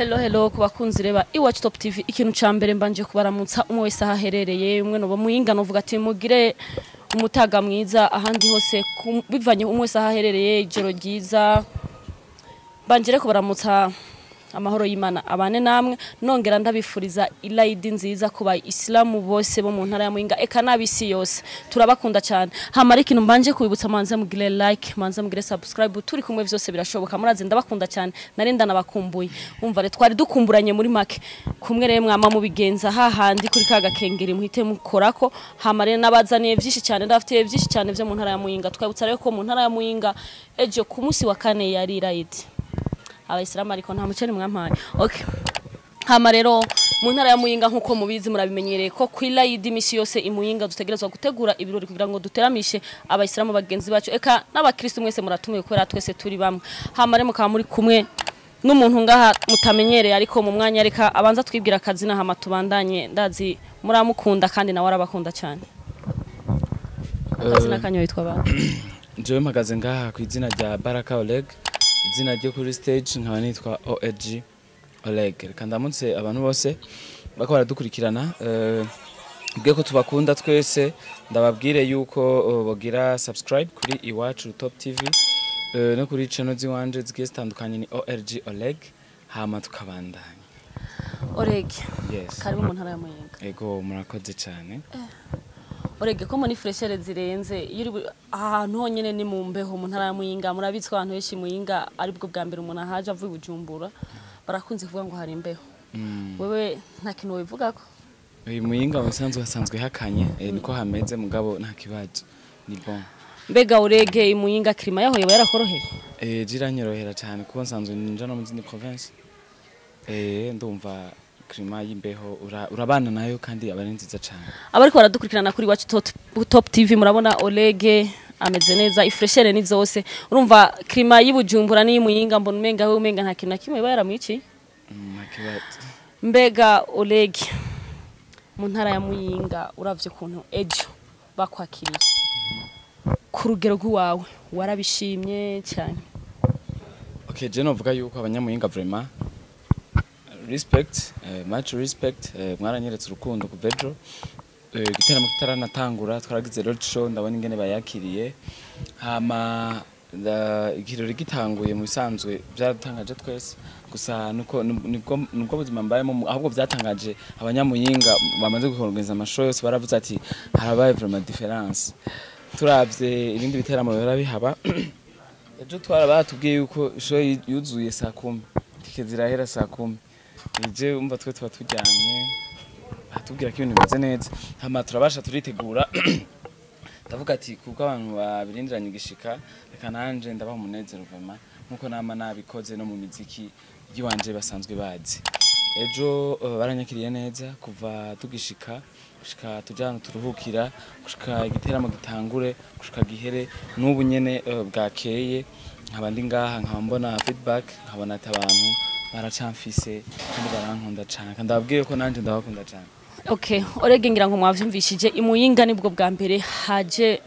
Hello, hello ku bakunzi reba Iwacu Top TV. Ikintu ca mbere, mbanje kubaramutsa umwe wese aho aherereye. Umwe no muyinga novuga ati mugire umutaga mwiza, ahandi hose bivanye umwe wese aho aherereye, ijoro ryiza. Mbanje kubaramutsa, amahoro y'Imana abane namwe. Nongera ndabifuriza ilayidi nziza ku bayisilamu bose bo mu ntara ya Muyinga, eka n'abisi yose, turabakunda cyane. Hamara ikintu mbanje kubibutsa, manze mugire like, manze mugire subscribe. Turi kumwe, vyose birashoboka. Murazi ndabakunda cyane, narinda nabakumbuye. Umva rero, twari dukumburanye muri make. Kumwe rero mwama mubigenza hahandi kuri ka gakengeri muhite mukorako. Hama rero nabazaniye vyinshi cyane, ndafitiye vyinshi cyane vyo mu ntara ya Muyinga. Twabutsa rero ko mu ntara ya Muyinga ejo ku munsi wa kane yari irayidi abayisilamu, ariko nta muceri mwampaye. Okay, hama rero mu ntara ya Muyinga, nkuko mubizi, murabimenyereye ko kwilayidi imisi yose imuyinga dutegerezwa gutegura ibirori kugira ngo duteramishe abayisilamu bagenzi bacu, eka n'abakristo mwese muratumiwe, kubera twese turi bamwe. Hama rero mukaba muri kumwe n'umuntu ngaha mutamenyereye, ariko mu mwanya reka abanza twibwira akazina, hama tubandanye. Ndazi muramukunda kandi nawe arabakunda cyane. Akazina kanyu witwa ba? Jewe mpagaze ngaha ku izina rya Baraka Oleg, izina ryo kuri stage nkaba nitwa OLG Oleg. Reka ndamutse abantu bose bako baradukurikirana, mbwiye ko tubakunda twese. Ndababwire yuko bogira subscribe kuri Iwacu Top TV no kuri channel ziwanje zigiye zitandukanye, ni OLG Oleg, hama tukabandanya. Oleg. Yes. Karibu mu ntara ya Muyinga. Ego, murakoze cyane. Orege, ko muri fraîcheur zirenze, iyo uri ahantu honyene ni mu mbeho mu ntara ya Muyinga. Murabizi ko abantu benshi Muyinga aribwo bwa mbere umuntu ahaje avuye Bujumbura, barakunze kuvuga ngo hari imbeho. Wewe nta kintu wivugako? Uyu Muyinga mu bisanzwe hasanzwe hakanye, niko hameze, mugabo nta kibazo, ni bon. Mbega Orege, imuyinga climat yaho yoba yarakoroheye? Jiranyorohera cyane kuko nsanzwe ninja no mu zindi province. Ndumva climat y'imbeho urabana nayo kandi aba ari nziza cyane. Abariko baradukurikirana kuri Iwacu Top TV, murabona Olege ameze neza, i fraîcheur ni zose. Urumva climat y'Ibujumbura n'iy'Imuyinga, mbona umenga we umenga nta kintu na kimwe iba yaramwiciye. Nta kibazo. Mbega Olege, mu ntara ya Muyinga uravye ukuntu ejo bakwakiriye, ku rugero rw'iwawe warabishimye cyane? Okay, je novuga yuko abanyamuyinga, vraiment respect, much respect, mwaranyeretse urukundo kuva ejo. Igiteramo kitaranatangura twaragize road show, ndabona ingene bayakiriye. Hama ikirori gitanguye, mu bisanzwe byaratangaje twese gusa nuko nibwo buzima mbayemo. Ahubwo byatangaje abanyamuyinga bamaze gukorganiza ama show yose, baravuze ati harabaye vraiment différence turavye ibindi biteramo bihora bihaba. Ejo twara batubwiye yuko show yuzuye saa 10, tike zirahera saa 10. Ije umva twe tuba turyamye, batubwira ko ibintu bimeze neza, hama turabasha turitegura. Ndavuga ati kuko abantu babirindiranye igishika, reka nanje ndabaha umunezero vraiment nkuko nama nabikoze no mu miziki yiwanje basanzwe bazi. Ejo baranyakiriye neza kuva tugishika gushika tuja ahantu turuhukira, gushika igiteramo gitangure, gushika gihere. N'ubu nyene bwakeye nkaba ndi ngaha, nkaba mbona feedback, nkabona ati abantu baracamfise kandi barankunda cane, kandi ndababwiye ko nanje ndabakunda cane. Okay, Orege, ngira ngo mwavyumvishije, imuyinga nibwo bwa mbere haje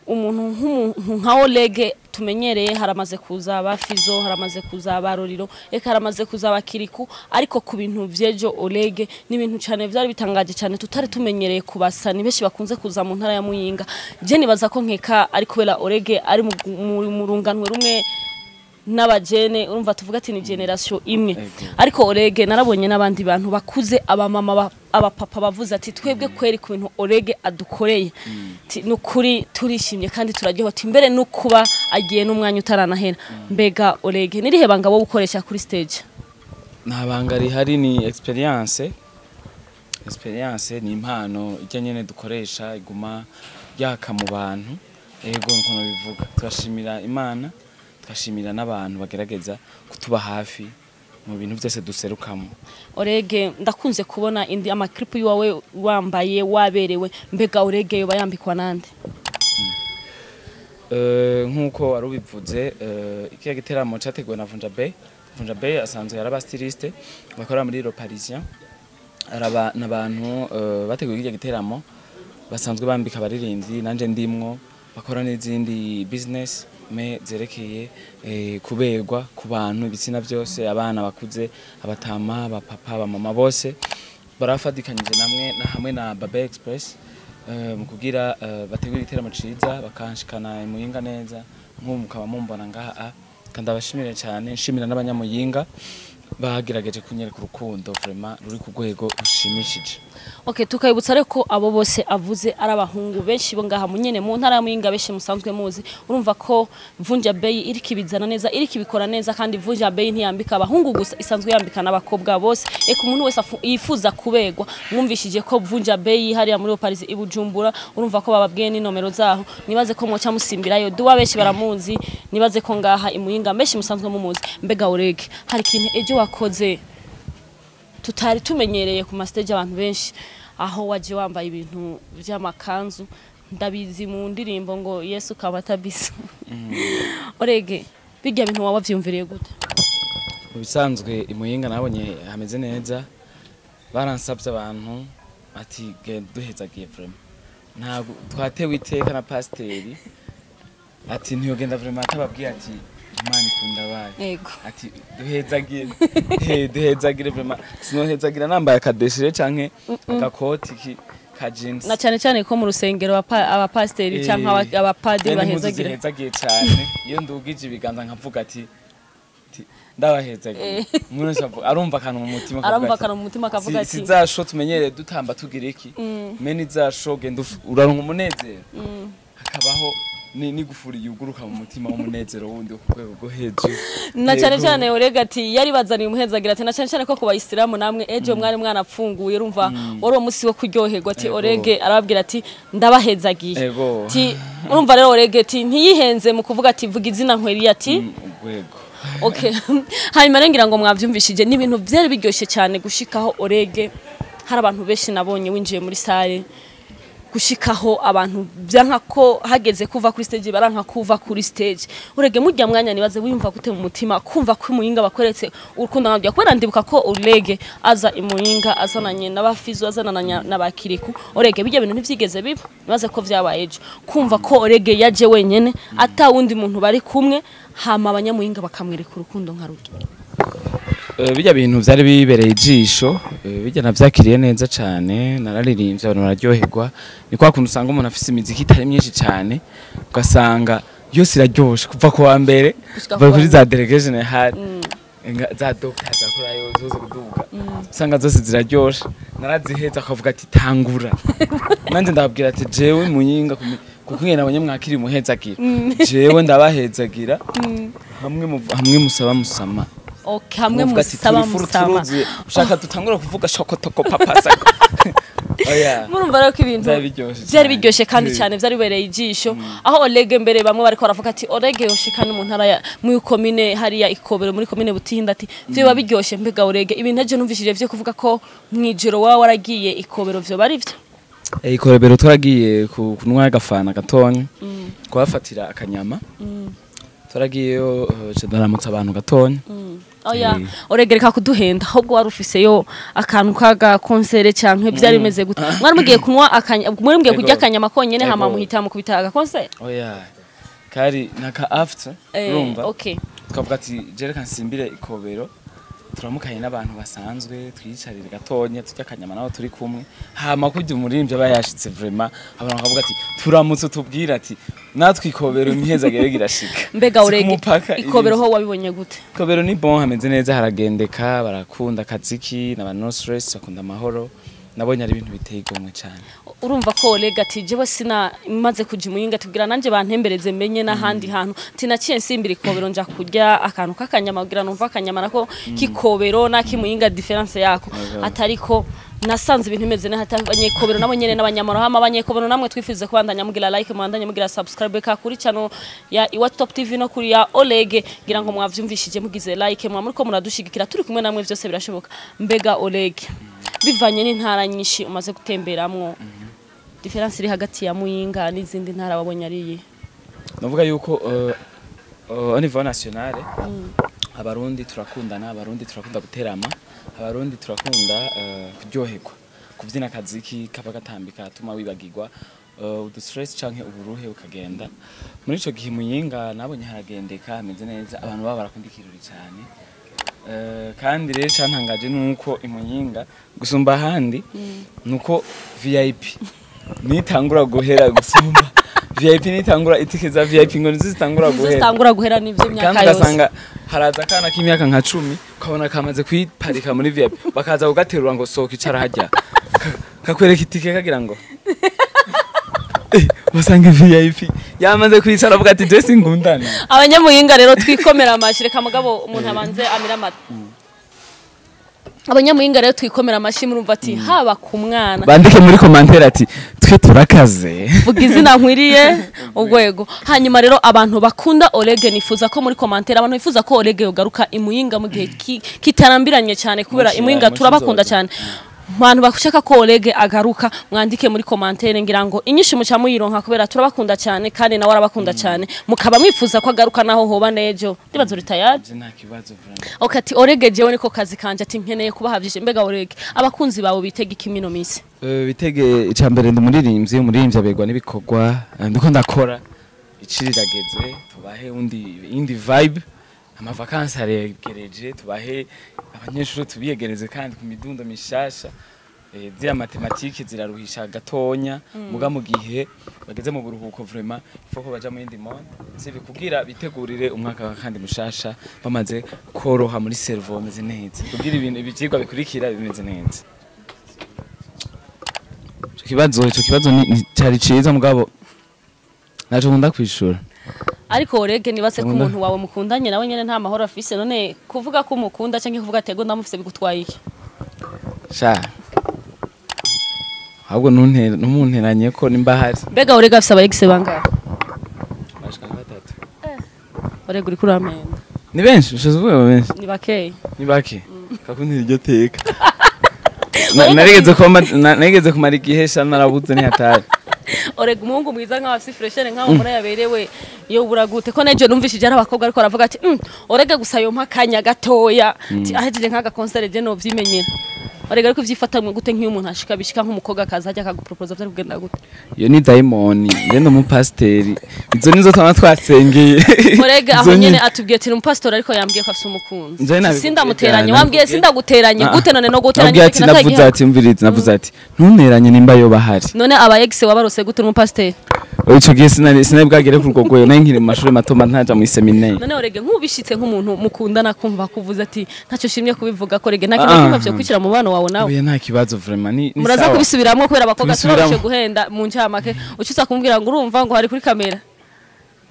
umuntu nk'umuntu nka Olege tumenyereye. Haramaze kuza ba Fizo, haramaze kuza ba Roriro, eka haramaze kuza ba Kiriku, ariko ku bintu vyejo Olege ni ibintu cyane vyari bitangaje cyane tutari tumenyereye kubasa. Ni benshi bakunze kuza mu ntara ya Muyinga. Je nibaza ko nkeka ari kubera Olege ari mu runganwe rumwe n'abajene, urumva tuvuga ati ni génération imwe. Ariko Olege, narabonye n'abandi bantu bakuze, abamama, abapapa bavuze ati twebwe kweri ku bintu Olege adukoreye, nukuri turishimye kandi turaryoha, ati mbere nukuba agiye n'umwanya utaranahera. Mbega Olege, nirihe banga wo gukoresha kuri stage? Nta banga rihari, ni experience. Experience ni impano ijya nyene dukoresha iguma yaka mu bantu. Ego, nkuko bivuga, turashimira Imana, tugashimira n'abantu bagerageza kutuba hafi mu bintu byose duserukamo. Orege, ndakunze kubona indi ama clip yawe wambaye waberewe. Mbega Orege yoba yambikwa nande? Nk'uko wari ubivuze, ikiya giteramo cyateguwe na Vunja Bay. Vunja Bay asanzwe yaraba styliste bakora muri Le Parisien, araba n'abantu bateguye ikiya giteramo basanzwe bambika abaririmbyi, nanje ndimwo, bakora n'izindi business. mais zerekeye kuberwa ku bantu ibitsina byose, abana bakuze, abatama, abapapa, abamama, bose barafadikanyije namwe na hamwe na Babe Express mu kugira bategure igiteramo ciza, bakanshikana Imuyinga neza, nk'ubu mukaba mumbona ngaha. Kandi abashimire cyane, nshimira n'abanyamuyinga bagerageje kunyereka urukundo vraiment ruri ku rwego rushimishije. Okay, tukayibutsa reko abo bose avuze ari abahungu benshi bo ngaha munyene mu ntara ya Muyinga, benshi musanzwe muzi. Urumva ko Vunja Bay iri kibizana neza, iri kibikora neza. Kandi Vunja Bay ntiyambika abahungu gusa, isanzwe yambika n'abakobwa bose, eka umuntu wese yifuza kubegwa. Mwumvishije ko Vunja Bay hariya muri Paris i Bujumbura. Urumva ko bababwiye n'inomero zaho, nibaze ko mwoca musimbirayo. Duwa benshi baramuzi, nibaze ko ngaha i Muyinga benshi musanzwe mumuzi. Mbega Orege, hari ikintu ejo wakoze tutari tumenyereye ku mastage abantu benshi, aho waje wambaye ibintu by'amakanzu. Ndabizi mu ndirimbo ngo Yesu kabatabisa. Orege, bijya bintu waba vyumviriye gute? Mu bisanzwe Imuyinga nabonye hameze neza, baransabye abantu ati genda duhezagiye. Vraiment ntabwo twatewe iteka na pasiteri ati ntiyogenda vraiment atababwiye ati Imana ikunda abayo. Ati duhezagire, duhezagire. Vraiment sinohezagira nambaye akadeshire canke agakoti ka jeans. Na cyane cyane ko mu rusengero abapasiteri canke abapadiri Bene impuzu bahezagira. Zihezagiye cyane. Iyo ndugije ibiganza nkavuga ati ndabahezagiye, umuntu wese arumva akantu mu mutima akavuga Arumva ati, akantu mu mutima akavuga si ati za show tumenyereye dutamba tugira iki, meni za show genda uraronka umunezero, hakabaho n'igufuri yuguruka mu mutima w'umunezero wundi wo ku rwego rwo hejuru. Na cyane Yego. cyane Orega ati yari bazaniye umuhezagira, ati na cyane cyane ko ku bayisilamu namwe ejo mwari mwanapfunguye, urumva wari uwo munsi wo kuryoherwa. Ati Yego. Orege arababwira ati ndabahezagiye. Yego. Ati urumva rero Orege ati ntiyihenze mu kuvuga ati vuga izina nkweriye ati Urwego. Okay, hanyuma rero ngira ngo mwabyumvishije, ni ibintu byari biryoshye cyane gushikaho Orege hari abantu benshi nabonye winjiye muri salle, gushikaho abantu byanka ko hageze kuva kuri stage, baranka kuva kuri stage. Urege, mujya mwanya nibaze wiyumva gute mu mutima kumva ko Imuyinga bakweretse urukundo nkabyo? Kubera ndibuka ko Urege aza Imuyinga azananye n'abafizo, azanana n'abakiriku. Urege, bijya bintu ntivyigeze biba, nibaze ko vyabaye ejo, kumva ko Orege yaje wenyene ata wundi muntu bari kumwe, hama abanyamuyinga bakamwereka urukundo nka ruge. Bijya bintu vyari bibereye ijisho, bijya navyakiriye neza cane. Nararirimbye abantu bararyoherwa. Ni kwa kuntu usanga umuntu afise imiziki itari myinshi cane, ugasanga yose iraryoshe kuva ku wa mbere Gushika kuva ku wa kuri za delegation hari za doctor za korayo zose kuduga, usanga zose ziraryoshe. Naraziheza akavuga ati tangura, nanje ndababwira ati jewe Muyinga kuko ngena abanyamwakiri muhezagira, jewe ndabahezagira hamwe hamwe musaba musama. Okay, hamwe Muvuga ati, musaba turi furu musama. turuzuye, ushaka dutangura kuvuga shokotoko papa sako, oya. Murumva rero ko ibintu Vyari biryoshe byari cane. biryoshye kandi cyane, byari bibereye ijisho, aho Olege mbere bamwe bariko baravuga ati Olege yoshika no mu ntara ya muri komine hariya Ikobero, muri komine Butinda, ati vyo biryoshe. Mbega Olege, ibintu ejo numvishije vyo kuvuga ko mwijoro wawe waragiye Ikobero, vyo bari vyo? Ikobero twaragiye kunywa agafana gatonya, kuhafatira akanyama. Twaragiyeyo, ndaramutsa abantu gatonya. Oya Olege, reka kuduhenda, ahubwo wari ufiseyo akantu kaga concert canke byari bimeze gute? Mwari mugiye kunywa akanya, mwari mugiye kurya Ego. akanyama konyene, hama Ego. muhita mukubita aga concert? Oya, kari naka after. Urumva tukavuga ati jereka nsimbire Ikobero, turamukanye n'abantu basanzwe, twiyicarire gatonya, turya akanyama nabo turi kumwe. Hama kurya umuririmbyi aba yashitse, vraiment abantu bakavuga ati turamutse, tubwira ati natwe Ikobero imihezagere irashika. Mbega Si ku Orege, mupaka Ikobero iri. ho wabibonye gute? Ikobero ni bon, hameze neza, haragendeka, barakunda akaziki n'aba no stress, bakunda amahoro. Nabonye ari ibintu biteye igomwe cyane. Urumva ko Olega ati jewe sina maze kuja Imuyinga, tubwira nanje bantembereze menye n'ahandi hantu, ati naciye nsimbira Ikobero nja kurya akantu k'akanyama kugira numva akanyama nako k'Ikobero n'ak'Imuyinga différence yako. Atariko nasanze ibintu bimeze neza, abanyekobero nabo nyene n'abanyamaro. Hama abanyekobero namwe twifuza kubandanya mugira like, mubandanye mugira subscribe ka kuri channel ya Iwacu Top TV no kuri ya Olege. Ngira ngo mwavyumvishije, mugize like mwa muriko muradushigikira, turi kumwe namwe vyose birashoboka. Mbega Olege, bivanye n'intara nyinshi umaze gutemberamwo, différence iri hagati ya Muyinga n'izindi ntara wabonye ari iyihe? Navuga yuko au niveau national Abarundi turakundana, Abarundi turakunda guterama, Abarundi turakunda kuryoherwa, kubyina akaziki kaba gatambika atuma wibagirwa. Udu stress canke uburuhe bukagenda. Muri ico gihe Muyinga nabonye haragendeka, hameze neza, abantu baba barakunda ikirori cyane. Kandi rero cantangaje nuko imuyinga gusumba ahandi nuko VIP nitangura guhera, gusumba VIP nitangura, itike za VIP ngo nizo zitangura nizo guhera. Zitangura guhera n'ivyo Kandi myaka yose. Ugasanga haraza akana k'imyaka nka 10, ukabona kamaze kwiparika muri VIP, bakaza kugaterura ngo sohoka icara hajya, kakwereka itike kagira ngo wasanga VIP yamaze kwicara, avuga ati je singundana. Abanyamuyinga rero twikomera amashyi. Reka mugabo umuntu abanze amira amata. Abanyamuyinga rero twikomera amashyi. Murumva ati haba ku mwana. Bandike muri commentaire ati twe turakaze. Vuga izina nkwiriye urwego. Hanyuma rero abantu bakunda Olege, nifuza ko muri commentaire, abantu bifuza ko Olege yogaruka imuyinga mu gihe kitarambiranye cyane, kubera Mushi, imuyinga mushi turabakunda nzoza. cyane. Abantu bashaka ko Olege agaruka, mwandike muri commentaire, ngira ngo inyinshi muca muyironka, kubera turabakunda cyane kandi nawe arabakunda cyane, mukaba mwifuza ko agaruka naho hoba nejo, ndibaza uri tayari. Je nta kibazo vraiment. Okay, ati Olege jewe niko kazi kanje, ati nkeneye kubaha vyinshi. Mbega Olege, abakunzi bawe bitega iki mino misi? Bitege icambere, ndi umuririmbyi. Umuririmbyi aberwa n'ibikorwa. Ndiko ndakora, icirirageze tubahe undi indi vibe. Amavakansi aregereje, tubahe abanyeshuri, tubiyegereze kandi ku midundo mishasha. Ziriya matematike ziraruhisha gatonya, muga mu gihe bageze mu buruhuko, vraiment il faut ko baja mu yindi monde, sibi kugira bitegurire umwaka wa kandi mushasha bamaze koroha muri cerveau, bameze neza, kugira ibintu ibyigwa bikurikira bimeze neza. Ico kibazo ni cari ciza, mugabo naco nkunda kwishura. Ariko Olege, nibatse ko Nkunda. umuntu wawe mukundanye nawe nyene nta mahoro afise. None kuvuga ko umukunda canke kuvuga atego ndamufise bigutwaye iki? Sha, ahubwo ntumunteranye ko nimba hari. Mbega Olege afise aba ex bangahe? Bashika nka batatu. Olege, uriko uramenda. Ni benshi, ushoza kuvuga benshi. Ni bakeyi. Ni bake, kakuntira iryo teka. Narigeze kumara igihe sha narabuze, ni hatari. Orega, umuhungu mwiza nkawe, afise fraîcheur nkawe, umuntu yaberewe iyo ubura gute? Ko nejo numvishije ari abakobwa ariko aravuga ati Orega gusa yompa akanya gatoya." Ati ahejeje nk'aga concert je no vyimenyera. Orega, ariko vyifata gute nk'iyo umuntu ashika bishika nk'umukobwa akaza ajya akaguproposa, vyari kugenda gute? Iyo ni dayimoni, ngende umupasiteri, izo nizo twaba twasengeye. Orega aho Izo nyene atubwiye ati ni umupasitori, ariko yambwiye ko afise umukunzi. Nje nabikubwiye Sindamuteranye. cyane, Wambwiye nabikubwiye. sindaguteranye gute? None no guteranye Nabwiye ati navuze ati mvirizi, navuze ati ntunteranye nimba yoba ahari. None aba ex wabarose gute umupasiteri? Ico gihe sinari bwagere kuri urwo rwego, nari nkiri mu mashuri mato, ntaja mu seminaire. None Orege, nk'ubishitse nk'umuntu mukundana kumva kuvuze ati ntacyo shimye kubivuga ko Orege nta kintu Ah. kimwe vyo kwicira mu mubano wawe nawe? Oya, nta kibazo vraiment, ni Muraza sawa. kubisubiramwo, kubera abakobwa Tubisubiramwo. turoroshe guhenda. Mu ncamake ucuza kumbwira ngo urumva ngo hari kuri kamera,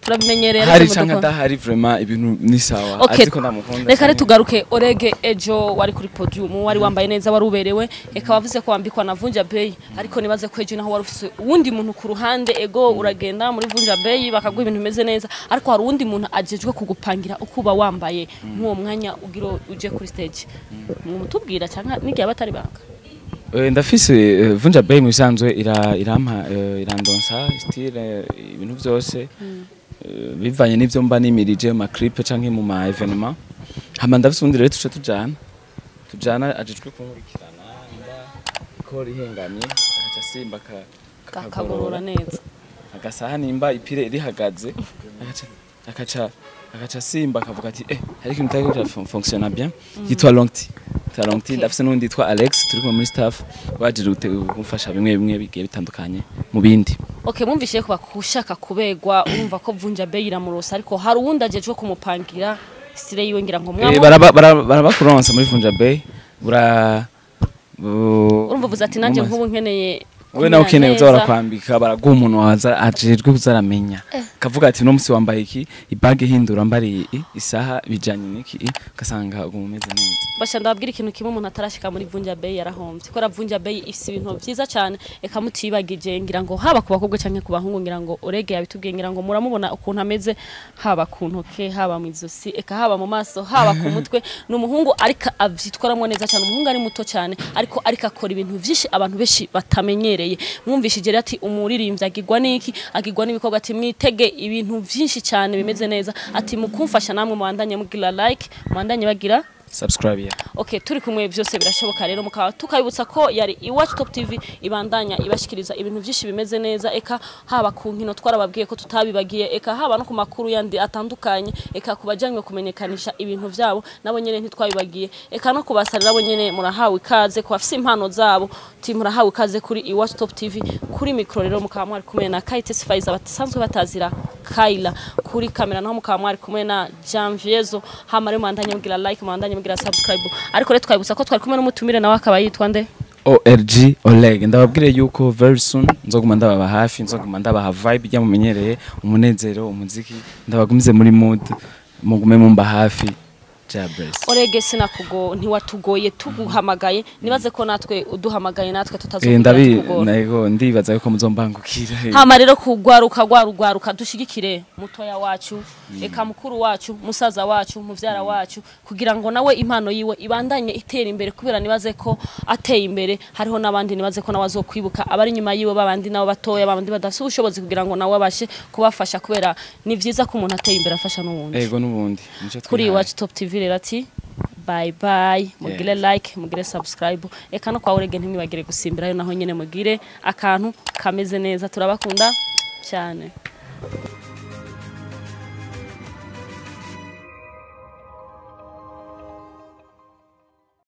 turabimenyereye Hari ariko canke mudukora. adahari, vraiment ibintu ni sawa. Okay. Azi ko ndamukunda Reka cane. rero tugaruke. Orege, ejo wari kuri podium, wari wambaye neza, wari uberewe. Eka wavuze ko wambikwa na Vunja Bay, ariko nibaze ko ejo naho wari ufise uwundi muntu ku ruhande. Ego, uragenda muri Vunja Bay bakaguha ibintu bimeze neza, ariko hari uwundi muntu ajejwe kugupangira uko uba wambaye nk'uwo mwanya ugira uje kuri stage. Mwumutubwira cyangwa n'igihe abatari banga? Ndafise Vunja Bay mu bisanzwe irampa, irandonsa style, ibintu byose, bivanye n'ivyo mba nimirije mu ma clip canke mu ma événement. Hama ndafise uwundi rero tuca tujana ajejwe kunkurikirana, nimba ikora ihengamye agaca asimba kakagorora neza. Agasaha nimba ipire rihagaze, agaca asimba akavuga ati hari ikintu kitariko kirafonctionna bien. Yitwa Longti, yitwa Longti. Ndafise n'undi yitwa Alex, turi kumwe muri staff, waje kumfasha bimwe bimwe bigiye bitandukanye mu bindi. Okay, mwumvishije ko bakushaka kubegwa, urumva ko Vunja Bay iramurosa, ariko hari uwundi ajejwe kumupangira style yiwe, ngira ngo mwamwe. Barabakuronsa muri Vunja Bay bura Urumva uvuze ati nanjye nk'ubu nkeneye wowe nawe kumera ukeneye uza neza. Barakwambika, baraguha umuntu waza ajejwe kuza aramenya, kavuga ati uno musi wambaye iki, ibage hindura, mbari isaha bijanye n'iki, ugasanga uguma umeze neza. Basha, ndababwira ikintu kimwe: umuntu atarashika muri Vunja Bay yarahombye, kubera Vunja Bay ifise ibintu vyiza cyane. Eka mutibagije, ngira ngo haba ku bakobwa canke ku bahungu, ngira ngo Orege yabitubwiye, ngira ngo muramubona ukuntu ameze, haba ku ntoke, haba mu izosi, eka haba mu maso, haba ku mutwe. Ni umuhungu ariko avyitwaramwo neza cyane, umuhungu ari muto cyane ariko akora ibintu vyinshi abantu benshi batamenyereye. Mwumvishije rero ati umuririmbyi agirwa n'iki? Agirwa n'ibikorwa. Ati mwitege ibintu vyinshi cyane bimeze neza. Ati mukumfasha namwe mubandanye mugira like, mubandanye bagira Subscribe, yeah. Okay, turi kumwe byose birashoboka. Rero mukaba tukabibutsa ko yari Iwacu Top TV, ibandanya ibashikiriza ibintu byinshi bimeze neza, eka haba ku nkino twarababwiye ko tutabibagiye, eka haba no ku makuru yandi atandukanye, eka kubajanywe kumenyekanisha ibintu byabo nabo nyene ntitwabibagiye, eka no kubasarira nabo nyene murahawe ikaze, ku bafise impano zabo ti murahawe ikaze kuri Iwacu Top TV. Kuri mikro rero mukaba mwari kumwe na Kayitesi Faiza basanzwe batazira Kaila, kuri kamera naho mukaba mwari kumwe na Janviezo. Hama rero mwandanye mugira like, mwandanye mugira subscribe, ariko rero twabibutsa ko twari kumwe n'umutumire, nawe akaba yitwa nde? ORG Oleg. Ndababwire yuko very soon nzoguma ndababa hafi, nzoguma ndabaha vibe ijya mumenyereye, umunezero, umuziki, ndabagumize muri mood, mugume mumba hafi. Jabress. Orege, sinakugo ntiwatugoye tuguhamagaye, nibaze ko natwe uduhamagaye natwe Eh, ndabi tutazokugora. Nego ndibaza yuko muzombangukira. Hama rero kugwaruka gwaruka dushigikire mutoya wacu, eka mukuru wacu, musaza wacu, muvyara wacu, kugira ngo nawe impano yiwe ibandanye itera imbere, kubera nibaze ko ateye imbere hariho n'abandi, nibaze ko nawe azokwibuka abari inyuma yiwe, babandi nabo batoya, babandi badafise ubushobozi, kugira ngo nawe abashe kubafasha, kubera ni vyiza ko umuntu ateye imbere afasha n'uwundi. Ego, n'ubundi nico Kuri twihaye. Iwacu Top TV rero ati bye bye, mugire like, mugire subscribe, eka no kwa Urege ntimwibagire gusimbirayo naho nyene mugire akantu kameze neza. Turabakunda cyane.